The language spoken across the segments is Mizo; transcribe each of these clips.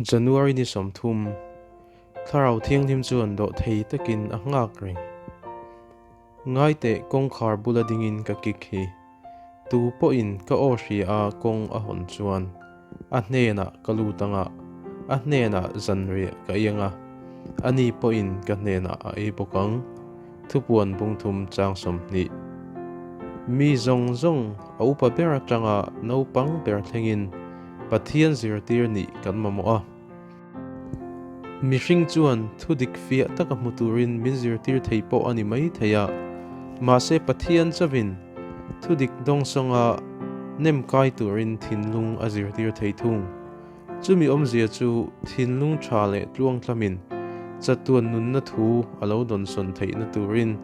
January ni 30, Thlarau Thianghlim chuan dawhthei takin a nghak reng. Ngaiteh kawngkhar bula dingin ka kik hi. Tu pawhin ka aw hria a kawng a hawn chuan a hnenah ka lut anga, a hnenah zanriah ka ei anga, ani pawhin ka hnenah a ei bawk ang. Thupuan bungthum chang 20. Mi zawng zawng a upa ber atanga naupang ber thlengin Pathian zirtir nih kan mamawh a. Mihring chuan thu dik fiah taka hmu turin min zirtir thei pawh a ni mai thei a, mahse Pathian chauhin thu dik dawngsawnga nem kai turin thinlung a zirtir thei thung. Chumi awmzia chu thinlung tha leh tluangtlamin chatuan nunna thu a lo dawnsawn theihna turin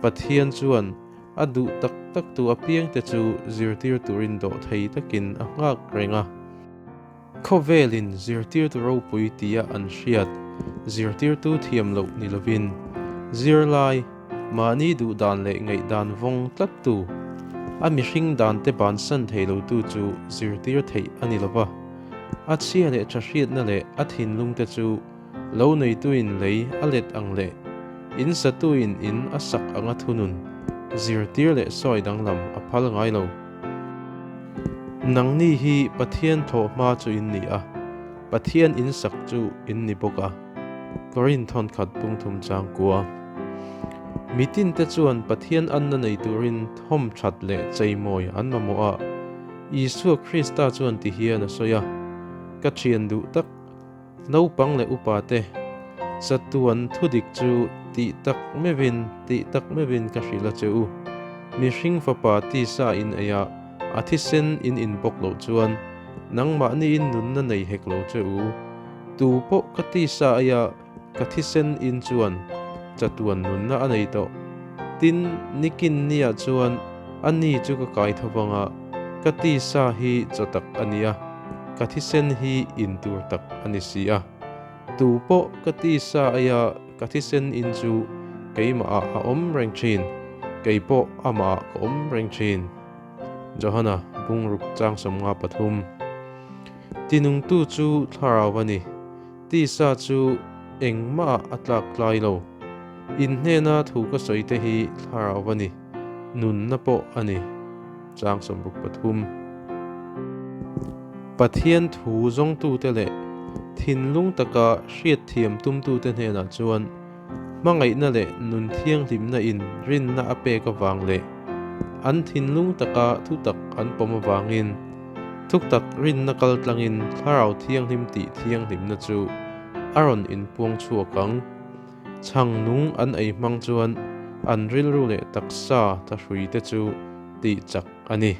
Pathian chuan a duh tak tak tu apiangte chu zirtir turin dawh thei takin a nghak reng a. Khawvelin zirtirtu ropui tia an hriat zirtirtu thiam loh ni lovin zirlai mahni duh dan leh ngaihdan vawng tlattu, a mihring dante bansan thei lotu chu zirtir theih a ni lova. A chhia leh tha hriatna leh a thinlungte chu lo neituin lei a let ang leh in satuin in a sak anga thunun zirtir leh sawi danglam a phal ngai lo. Nangni hi Pathian thawhhma chu in ni a, Pathian in sak chu in ni bawk a. Korin thawnkhat pungthum chang kua. Mitinte chuan Pathian anna nei turin thawm that leh cheimawi an mamawh a, Isua Krista chuan ti hian a sawi a, Ka thian duh tak, naupang leh upa te, chatuan thudik chu tih tak meuhin tih tak meuhin ka hrilh a che u. Mihring fapa tisa in ei a, a thisen in in bawk loh chuan nangmahniin nunna nei hek lo che u. Tu pawh ka tisa aia ka thisen in chuan chatuan nunna a nei tawh. Tin, nikin niah chuan a ni chu ka kai tho vang a, ka tisa hi chaw tak a ni a, ka thisen hi in tur tak a ni si a. Tu pawh ka tisa aia ka thisen in chu keimah ah a awm reng thin, kei pawh amah ah ka awm reng thin. Johana bungruk chang 53. Tinungtu chu thlarau a ni. Tisa chu engmah a tlak tlai lo. In hnena thu ka sawi te hi thlarau a ni, nunna pawh a ni. Chang 63. Pathian thu zawngtute leh thinlung taka hriatthiam tumtute hnenah chuan Hmangaihna leh nun thianghlimna in rinna a pek avang leh an thinlung taka thutak an pawm avangin thuktak rinna kal tlangin Thlarau Thianghlim tih thianghlimna chu a rawn inpuang chhuak ang. Chhang nung an ei hmang chuan an rilru leh taksa thahrui te chu tih chak a ni.